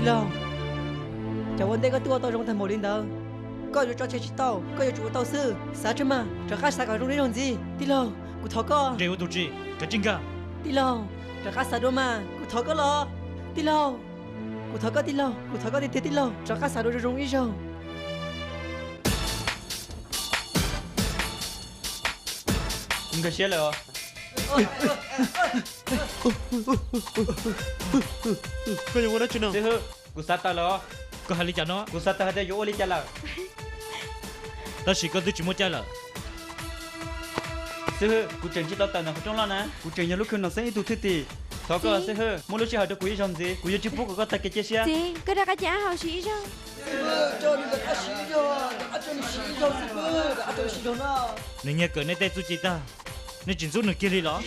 Tij laug, cov ua ntej koj twb ua tau zoo tag npaum li ntawd, koj yuav tso tseg tsis tau, koj yuav tsum ua tau xwb. Xav tseeb mas, rov qab xav kom zoo ib zaug ntxiv. Tij laug, kuv thov koj. Nres ua tus tsis, rov tsis nkag. Tij laug, rov qab xav dua mas, kuv thov koj los. Tij laug, kuv thov koj tij laug, kuv thov koj tiag tiag tij laug, rov qab xav dua zoo zoo ib zaug. Kuv nkag siab lawm os. Koj yuav ua dab tsi no? Xib hwb, kuv xav tawm lawm os. Koj hais li cas no? Kuv xav tawm hais tias yuav ua li cas lawm. Tab sis koj twb tsis muaj caij lawm. Xib hwb, kuv tseem tsis tau tawm ntawm qhov rooj loj na, kuv tseem yog lub khw nom xeeb ib tug thwj tim. Thov koj xib hwb, muab lub sij hawm rau kuv ib zaug ntxiv, kuv yuav tsis pub kom koj tag kev cia siab. Txiv, koj rov qab cia Ab Haus siv ib zaug. Nws nyiag kawm nej tej txuj ci tag, nej tsis ntxub nws kiag li los?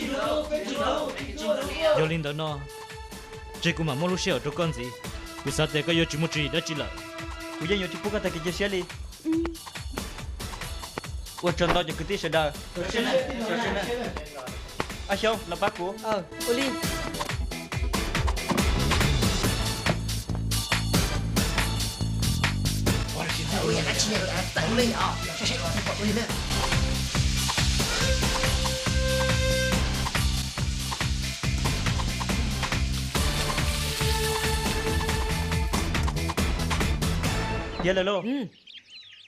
Yog li ntawd no, tseg kuv mam muab lub sij hawm rau koj ntxiv. Kuv xav tias koj yuav tsis muaj tswv yim dab tsi lawm. Kuv yeej yuav tsis pub koj tag kev cia siab li. Ua tsaug ntau cov kwv tij sawv daws. Ab Xyooj, los pab kuv. Tiav lawm lauj.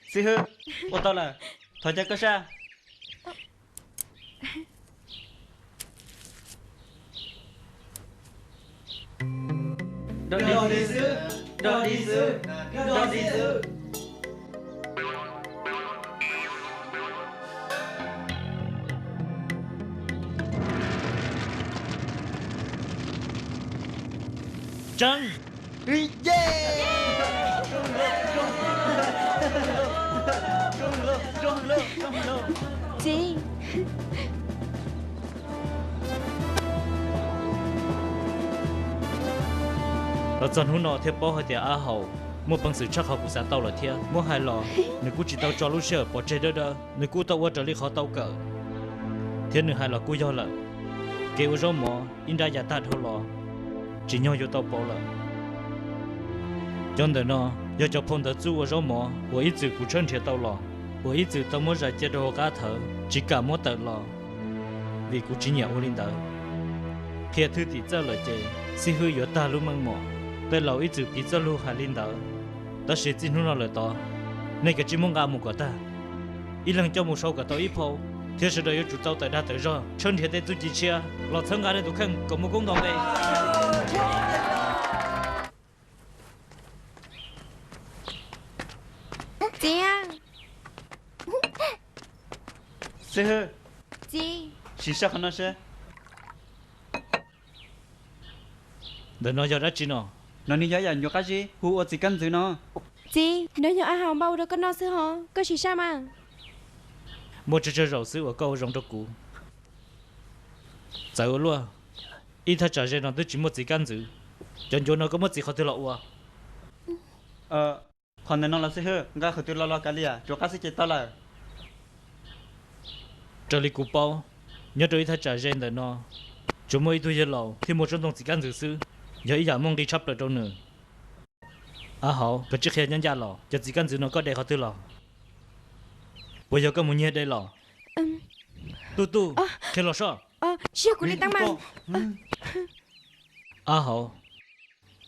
Xib hwb, ua tau lawm. Thov caw koj sab. Rov dig xwb, rov dig xwb, rov dig xwb. Tseeb. Txiv. Los txog hnub no thiaj paub hais tias Ab Haus muaj peev xwm tshaj qhov kuv xav tau lawm thiab. Muab hais los, nws kuj tsis tau tso lub sij hawm pov tseg dawb dawb, nws kuj tau ua raws li qhov tau kawm, thiab nws hais los kuj yog lawm. Kev ua zaub mov ib nrab yav tag dhau los, tsim nyog yuav tau pauv lawm. Cov ntawm no yog cov phau ntawv txuj ua zaub mov uas ib txwm kuv tshawb nrhiav tau los, uas ib txwm tau muab zais cia rau hauv qab thawv tsis kam muab tawm los, vim kuv tsis nyiam ua li ntawd. Qhia thwj tim txawj lawm ces xib hwb yuav tag lub meej mom. Tej laus ib txwm piv txoj lus hais li ntawd, tab sis txij hnub no lawm tod, nej kav tsij muab nqa mus kom tag. Ib leeg coj mus sau kom tau ib phau, thiab sawv daws yuav tsum tau tawm dag tawm zog tshawb nrhiav tej txuj ci tshiab los txhawb nqa nej tus kheej kom muaj koob nto npe. Txiv. Xib hwb. Txiv. Sim saib qhov no seb. Ntawm no yog dab tsi no? No nws yog yam nyuam qab zib hu ua txiv kab ntxwv no. Txiv, no yog Ab Haus npaj ua rau koj noj xwb hos, koj sim saib mas. Muaj tsawg tsawg zaus xwb uas koj ua zoo rau kuv. Txawv ua luaj, ib thaj tsam ze no twb tsis muaj txiv kab ntxwv. Cov ncuav no koj muab txiv qhov twg los ua? Qhov ntawm no los xib hwb, nqa qhov twg los los kav liam, rov qab xwb ces tau lawm. Raws li kuv paub, nyob rau ib thaj tsam ze ntawm no, tsuas muaj ib tug yawg laus thiaj muaj tsob ntoo txiv kab ntxwv xwb, yog ib yam muaj nqis tshaj plaws rau nws. Ab Haus, koj cia li qhia nyob ncaj los, cov txiv kab ntxwv no koj de qhov twg los? Puas yog koj mus nyiag de los? Tuj Tuj, qhia los soj. Ab Haus,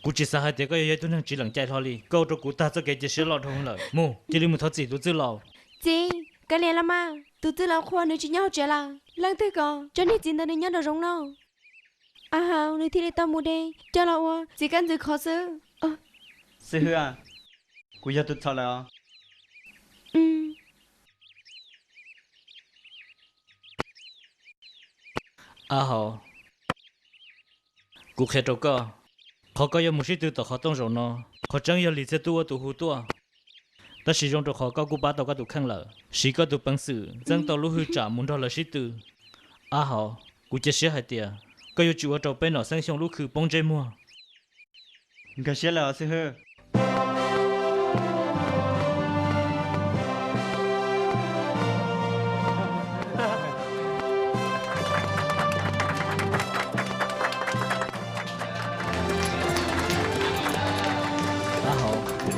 kuv tsis xav hais tias koj yog ib tug neeg tsis lees cai hlo li. Koj ua rau kuv tag txoj kev cia siab loj dhau lawm. Mus, cia li mus thov txim tus txwj laus. Txiv, kav liam los mas, tus txwj laus qhua nws tsis nyob hauv tsev lawm. Leej twg kom tsob niag txiv ntawd nws nyob nraum zoov no? Ab Haus, nws thiaj li tau mus de coj los ua txiv kab ntxwv khov xwb. Xib hwb, kuv yog tus txhaum lawm os. Ab Haus, kuv qhia rau koj, qhov koj yuav mus sib tw tom qhov tooj zaum no, qhov tseeb yog Lis Txhiaj Tub ua tus hu tuaj. Tab sis zoo rau qhov koj kuj pab tau koj tus kheej lawm, siv koj tus peev xwm ntxeeb tau lub hwj tsam mus nrog lawv sib tw. Ab Haus, kuv cia siab hais tias koj yuav tsis ua rau peb Nom Xeeb Xyooj lub khw poob ntsej muag. Nkag siab lawm os xib hwb.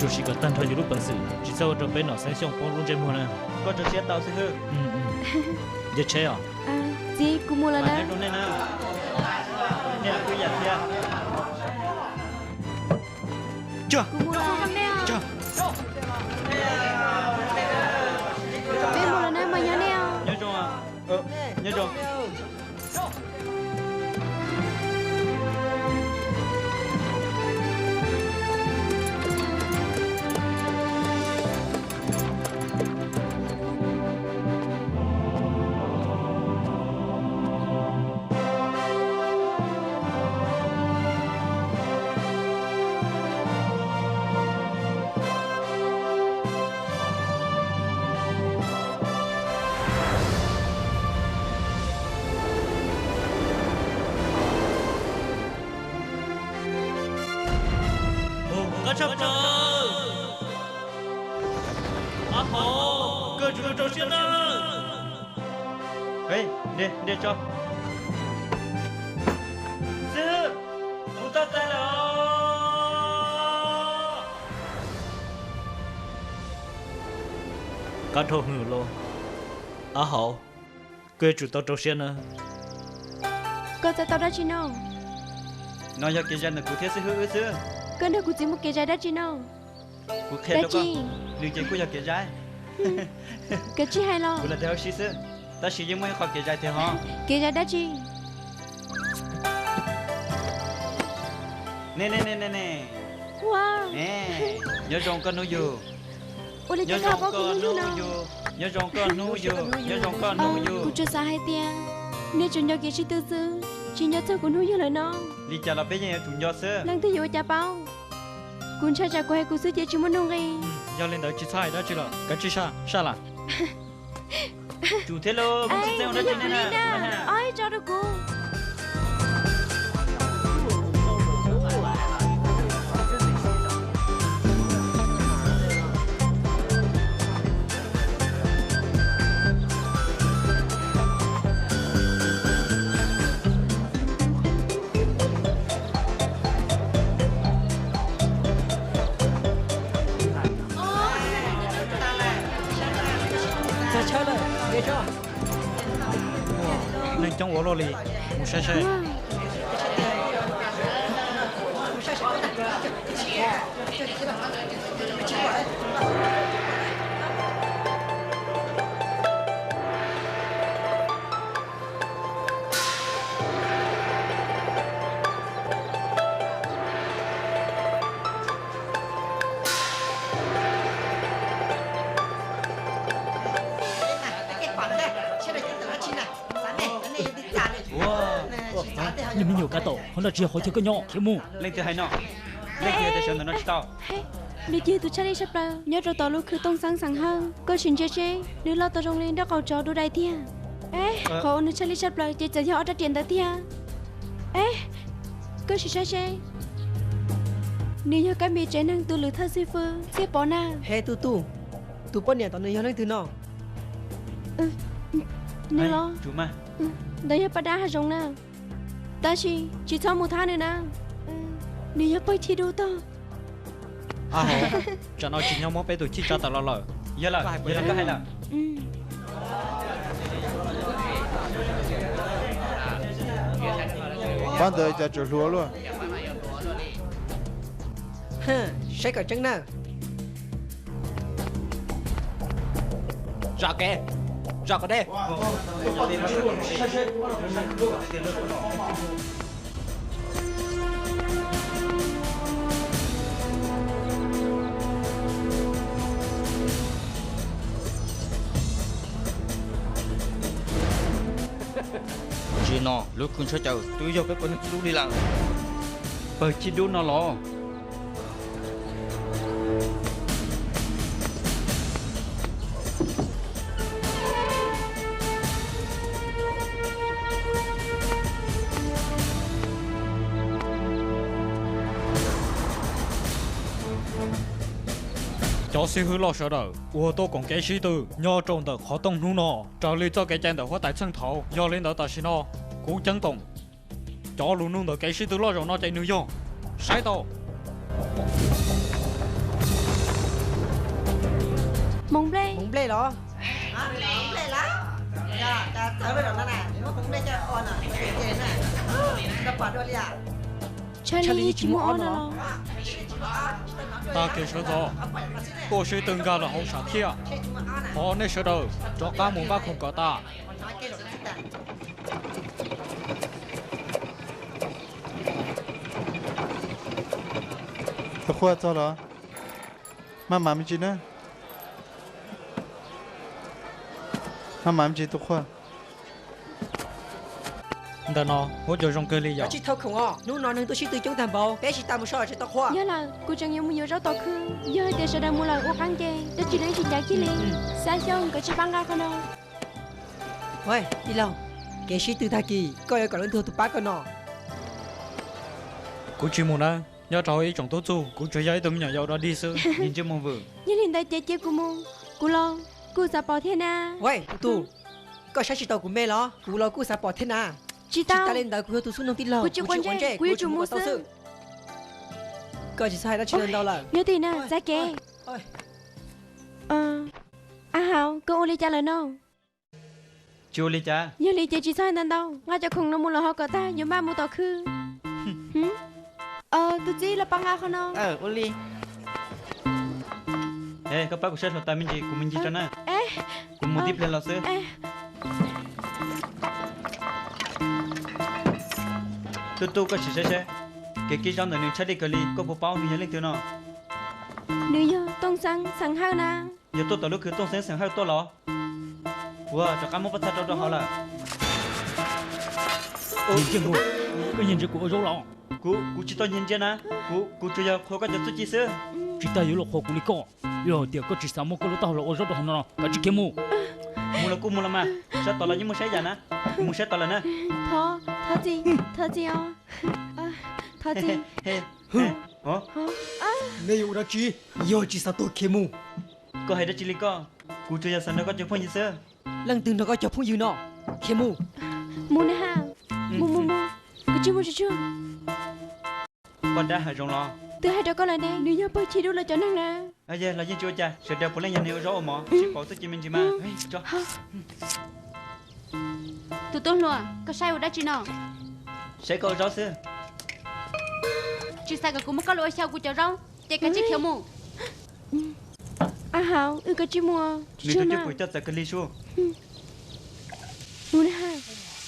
Tsuas siv kom tag nrho yus lub peev xwm, tsis txhob ua rau peb nom xeeb xyooj poob lub ntsej muag na. Koj tso siab tau xwb hwb. Nce tsheb os. Txiv, kuv mus lawm na. Kuv mus lawm. Peb mus lawm na, mas nyob nej os. Nyob zoo. Qab tshaj plaws. Ab hauv, koj yuav tsum tau rau siab nawb. Nres tso. Xib hwb, kuv tuaj txog lawm os. Qab dhau hwv los. Ab hauv, koj yuav tsum tau rau siab nawb. Koj txawj tau dab tsi no? No yog kev zais ntawm kuv thiab xib hwb wb xwb. Koj nrog kuv txiv mus kev zais dab tsi no? Kuv qhia rau koj, nws ces kuj yog kev zais. Koj tsis hais los? Kuv lam tias hauv si xwb, tab sis yeej muaj ib qho kev zais tiag hos. Kev zais dab tsi? Ne ne ne ne ne. Nyob zoo koj hnub yug. Ua li cas koj paub kuv hnub yug no? Nyob zoo koj hnub yug, nyob zoo koj hnub yug. Kuv tsuas xav hais tias nej tsuas nco kev sib tw xwb, tsis nco txog kuv hnub yug lawm no. Li cas los peb yeej yuav tsum nco xwb. Leej twg yuav ua cas paub? Kuv ntshai tsam kuv hais kuv xwb ces tsis muaj nuj nqis. Yog li ntawd tsis txhob hais dab tsi lawm, kav tsij saj, saj lawm. Tsum thiab lauj, kuv tsis txeeb ua dab tsi li na. Ib tso rau kuv. Txog chaw lawm, nres tso. Neeg coob ua luaj li, mus saib seb. Nej me nyuam kab tom, qhov no tsis yog qhov chaw koj nyob, khiav mus. Leej twg hais no? Leej twg hais tias sawv ntawm no tsis tau? Nws ces tus tshaj lij tshaj plaws nyob rau tom lub khw tooj xeeb xeem hawj, koj sim ntsia seb nws loj tau zoo li nraub qaum tsov du dai tiag. Qhov uas nws tshaj lij tshaj plaws ces txawm yog ob rab riam ntawd tiag. Koj sim saib seb, nws yog Kab Mis tsev neeg tus lwm thawj xib fwb Txhiaj Pov na. He Tub Tub, tus poj niam tom nws yog leej twg no? Nws los? Ntawd yog paj dab hav zoov na. Tab sis tsis txhob mus thab nws na, nws yog pawg chij dub tog. Tsam no tsis nyob muab peb tus chij tsa tawm los lawm. Yog lawm, yog li koj hais lawm. Pab ntawd cas tseem hluas luaj. Saib kom tseeb na. Zam kev, zam kom deb. Tam sim no lub khw ntshai caws twb yog peb pawg neeg chij dub li lawm. Pawg chij dub no los? Cov xib hwb loj sawv daws uas tuaj koom kev sib tw nyob rau ntawm qhov rooj hnub no raws li txoj kev cai ntawm huab tais txheej thaud. Yog li ntawd tam sim no kuv ceeb toom cov lus nug ntawm kev sib tw loj zaum no ces nws yog, saib tau. nplej los? Tshaj li tsis muaj ob no los? Tag kis sawv ntxov, tuaj sib tw nkag los hauv sam thiaj. Thov nej sawv daws rov qab mus npaj khoom kom tas. Tus qhua txog los? Maj mam me ntsis na. Maj mam me ntsis tus qhua. Ntawm no huab cua zoo kawg li yom. Tsis tau khoom os, hnub no neeg tuaj sib tw coob tag npaum, peb tsis tas mus so tsis tau qhua. Yog lawm, kuv tseem yuav mus yuav zaub tom khw, yog hais tias sawv daws mus lawm ua qab nce, dab tsi los yeej tsis ncav kiag li. Xab Xyooj, koj tsis pab nqa qhov no. Tij laug, kev sib tw tag kis koj yuav kom leej twg ua tus pab koj no? Kuv tsis mus na, nyob rau hauv ib tsoom tub txug kuv tsuas yog ib tug me nyuam yaus dog dig xwb. Yog li ntawd ces cia kuv mus, kuv los kuj xav pom thiab na. Tus tub, koj saib tsis taus kuv me los? Kuv los kuj xav pom thiab na. Tsis tas li ntawd kuv yog tus xub noog tij laug, kuv tsis quav ntsej, kuv yuav tsum mus tau xwb. Koj tsis txhob hais dab tsi ntau lawm. Nyob twj ywm na, txav kev. A Hauv, koj ua li cas lawm no? Tsis ua li cas. Yog li ces tsis txhob hais ntau ntau, nqa cov khoom no mus lawm hauv kom tag yuav npaj mus tom khw. Tus txib, los pab nqa qhov no. Ua li. Koj pab kuv saib hluav taws me ntsis, kuv mus ncig tso na. Kuv mus tib pliag los xwb. Tub tub, koj sim saib saib, kev kib zaub ntawm nws tshaj lij kawg li, koj puas paub nws yog leej twg no? Nws yog Tooj Xeeb xeem Hawj na. Yog tuaj tom lub khw Tooj Xeeb xeem Hawj tuaj los? Ua rov qab muab pob txha rau rau hauv lawm. Nyiag ntsia kuv, koj nyiag ntsia kuv ua zaub los? Kuv, kuv tsis tau nyiag ntsia na, kuv, kuv tsuas yog qhuas koj cov txuj ci xwb. Tsis tas yuav luag qhuas kuv li koj, yog hais tias koj tsis xav muab koj lub taub hau los ua zaub rau hauv no los kav tsij khiav mus. Mus los kuj mus los mas, sab tod los yeej muaj saib yam na, kuv mus saib tod lawm na. Thov, thov txim, thov txim os, thov txim. Nej yuav ua dab tsi? Yog tsis xav tuag khiav mus. Koj hais dab tsi li koj? Kuv tsuas yog xav nrog koj cov phooj ywg xwb. Leej twg nrog koj cov phooj ywg no? Khiav mus. Mus na ha. Mus mus mus. Koj tsis mus tsis tsuag. Poj dab hav zoov los? Twb hais rau koj lawm ne, nws yog pawg Chim Dub lawv cov neeg na. Los yeej tsis ua cas, sawv daws puav leej yog neeg ua zaub ua mov, sib pauv txuj ci me ntsis mas. Tus tub hluas, koj saib ua dab tsi no? Saib koj ua zaub xwb. Tsis xav kom kuv muab koj los ua xyaw kuv cov zaub, ces kav tsij khiav mus. A Hauv, wb kav tsij mus. Nws tus cwj pwm coj txawv kawg li sub. Mus na ha.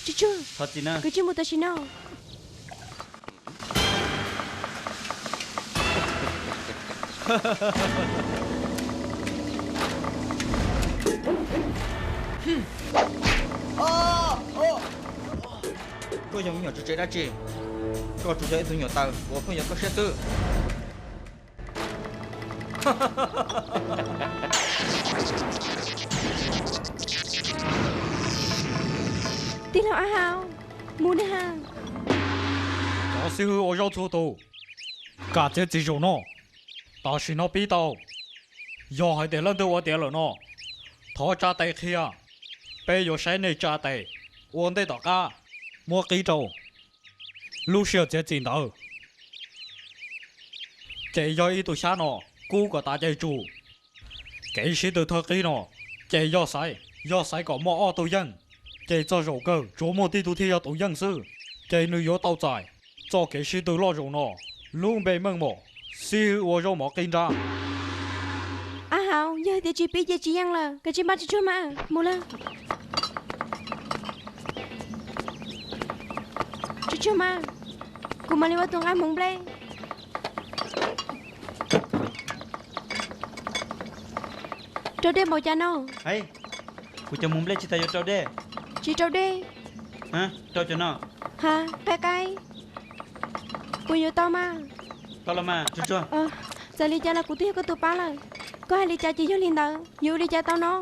Tsis tsuag. Thov txim na. Kav tsij mus tam sim no. Koj yog me nyuam tsev tsev dab tsi? Koj tsuas yog ib tug nyuam taws uas pheej yuav koj siab xwb. Tij laug A Hauv, mus na ha. Cov xib hwb ua zaub txhua tus, kam txiav txim zaum no. Tam sim no pib tau, yog hais tias leej twg ua tiav lawm no, thov tsa tes qhia, peb yuav saib nej tsa tes ua ntej tom qab, muab qib rau. Lub sij hawm txiav txim ntawd, ces yog ib tug xyab no kub kom tav cai tsum. Kev sib tw thawj qib no, ces yog xaiv, yog xaiv kom muaj ob tug yeej, ces txog zaum kawg tsuas muaj tib tug thiaj yog tus yeej xwb, ces nws yuav tau txais txoj kev sib tw loj zaum no, lub npe meej mom, xib hwb ua zaub mov qib nrab. A Hauv, yog tias tsis pib ces tsis yeej lawm, kav tsij npaj tsis tsuag mas, mus lawm. Tsis tsuag mas, kuv mam li ua tus nqa hmoov nplej. Rau dej npaum cas no? Kuv cov hmoov nplej tsis tas yuav rau dej. Tsis rau dej. Rau cov no. Ha, qaib qaib. Puas yuav tau mas? Tau los mas, tsuag tsuag. Txawm li cas los kuv twb yog koj tus pab lawm. Koj hais li cas ces yog li ntawd, yuav ua li cas tau no?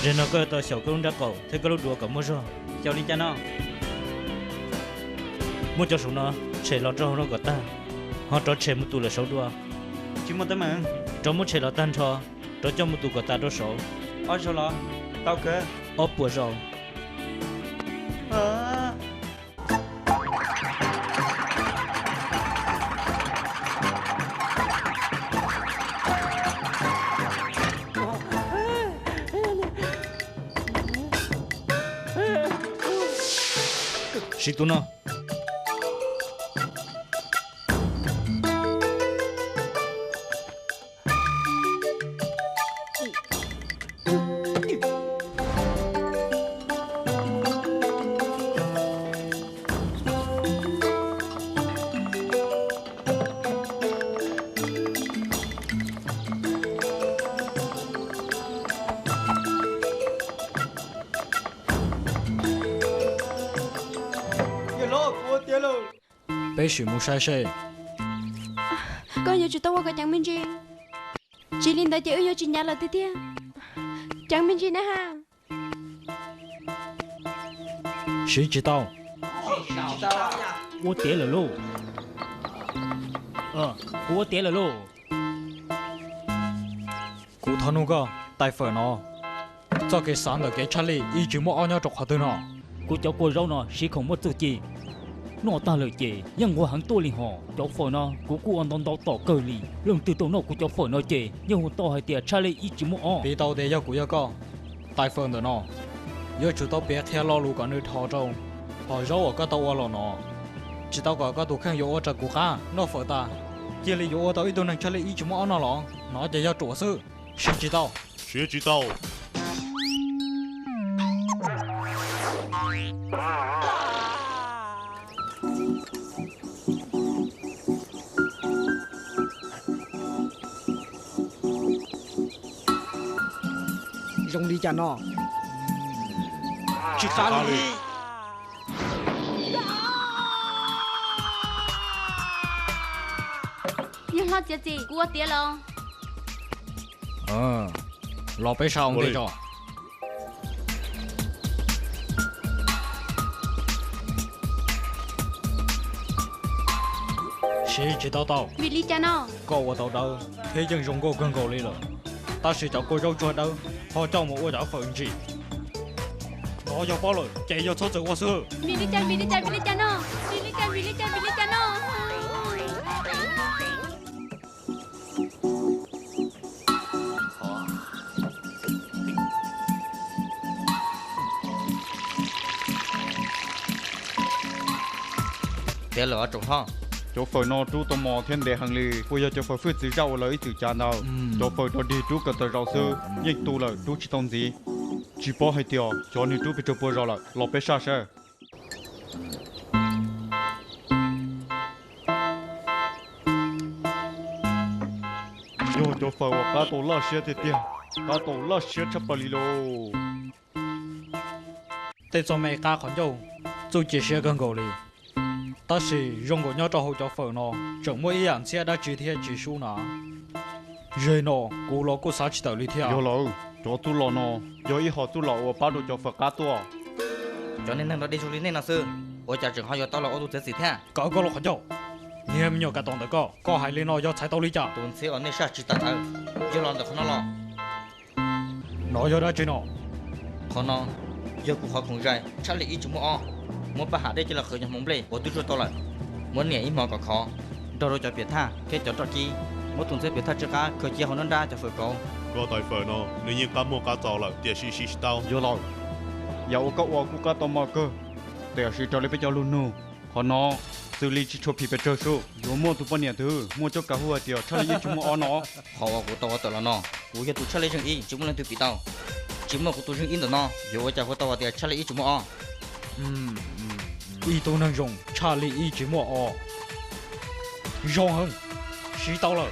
Zaum no koj yuav tau xyaum koj lub nrab qaum thiab koj lub duav kom muaj zog. Xyaum li cas no? Muab cov saum no tshem los rau hauv no kom tag, ho rov tshem mus tus lawm saud dua. Tsis muaj teeb meem. Rov muab tshem los tag nrho, rov coj mus tus kom tas rau saud. Ob zaug los? Tau kawg. Ob puas zaus. Siv tus no. Peb sim mus saib seb. Koj yuav tsum tau ua kom ceev me ntsis. Tsis li ntawd ces wb yuav tsis nyav lawm tiag tiag. Ceev me ntsis na ha. Siv tsis tau. Ua tiav lawm lauj. Kuv ua tiav lawm lauj. Kuv thov nug koj, tais fawm no, txoj kev xav ntawm kev tshaj lij ib tsis muaj ob nyob rau qhov twg no? Kuv cov kua zaub no siv khoom muaj txuj ci, noj tag lawm ces yeej nquag heev tuaj li hos. Cov fawm no kuv kuj ua ntau ntau tom kawg li, leej twg tau noj kuv cov fawm no ces yeej hu tau hais tias tshaj lij ib tsis muaj ob. Piv tau tias yog kuv yog koj, tais fawm ntawm no yuav tsum tau piav qhia lo lus kom nws dhos rau hom zaub uas koj tau ua los no. Tsis tau kom koj tus kheej yuav ua raws kuv qab noj fawm tas, cia li yuav ua tau ib tug neeg tshaj lij ib tsis muaj ob no los? No ces yog ruam xwb. Siv tsis tau. Siv tsis tau. Zoo li cas no? Tsis qab li. Yawg hlob txiav txim, kuv ua tiav los. Los peb sab ua ntej tso. Siv tsis tau tau. Vim li cas no? Koj ua tau dawb thiab yeej zoo nkauj kawg nkaus li lawm, tab sis cov kua zaub tsuag dawb ho coj mus ua cov fawm ntsim. Nov yog paub lawm ces yog txhob txwm ua xwb. Vim li cas, vim li cas, vim li cas no? Vim li cas, vim li cas, vim li cas no? Tiav lawm os tsoom hlob. Cov fawm no rub tau mos thiab ntev heev li, puas yog cov fawm fwj txwv zaj uas lawv ib txwm cav ntawd? Cov fawm rog dig rub kawm tawm zaus xwb yeej tu lawm, rub tsis tau ntxiv. Tsis paub hais tias xyov nws rub pes tsawg pua zaus lawm, los peb saj seb. Yog cov fawm uas qab tau laj siab tiag tiag, qab tau laj siab tshaj plaws li lauj. Tej txoj me qab qhov ncauj txuj ci siab kawg nkaus li, tab sis zoo nkaus nyob rau hauv cov fawm no tseem muaj ib yam ntxhiab dab tsi thiab tsis sub na. Zeg no kuv los kuj xav tsis tawm li thiab. Yog lawm, cov txuj lom no yog ib hom txuj lom uas pab rau cov fawm qab tuaj. Cov niag neeg dog dig zoo li nej no xwb, ua cas tseem ho yuav tau los ua tus txiav txim thiab? Kawm koj lub qhov ncauj, niag me nyuam kav tom ntawm koj, koj hais li no yog txhais tau li cas? Tus ntxhiab uas nej saj tsis tawm ntawd, yog los ntawm qhov no los. No yog dab tsi no? Qhov no yog kuv qhov khoom zais tshaj lij ib tsis muaj ob, muab paj ham dej coj los qhwv cov hmoov nplej uas twb tsuaj tau lawm, muab niam ib hmos kom khov, nrog rau cov piam thaj thiab cov roj kib, muab tus ntxhiab piam thaj tsw qab khaws cia hauv nruab nrab cov fawm kauv. Koj tais fawm no nws yeej qab muag qab txaus lawm tiam sis siv tsis tau. Yog lawm, yam uas koj ua kuj qab tau mos kawg, tiam sis raws li peb cov lus nug, qhov no xws li tsis tshua phim pes tsawg sub. Yuav muaj tus poj niam twg muaj cuab kav hu hais tias tshaj lij ib tsis muaj ob no? Qhov uas kuv tau ua tawm los no, kuv yog tus tshaj lij zeej ib tsis muaj leej twg pim tau. Tsis muaj kuv tus zeej ib ntawm no yuav ua cas hu tau hais tias tshaj lij ib tsis muaj ob? Ib tug neeg zoo tshaj lij ib tsis muaj ob. Zoo heev, siv tau lawm.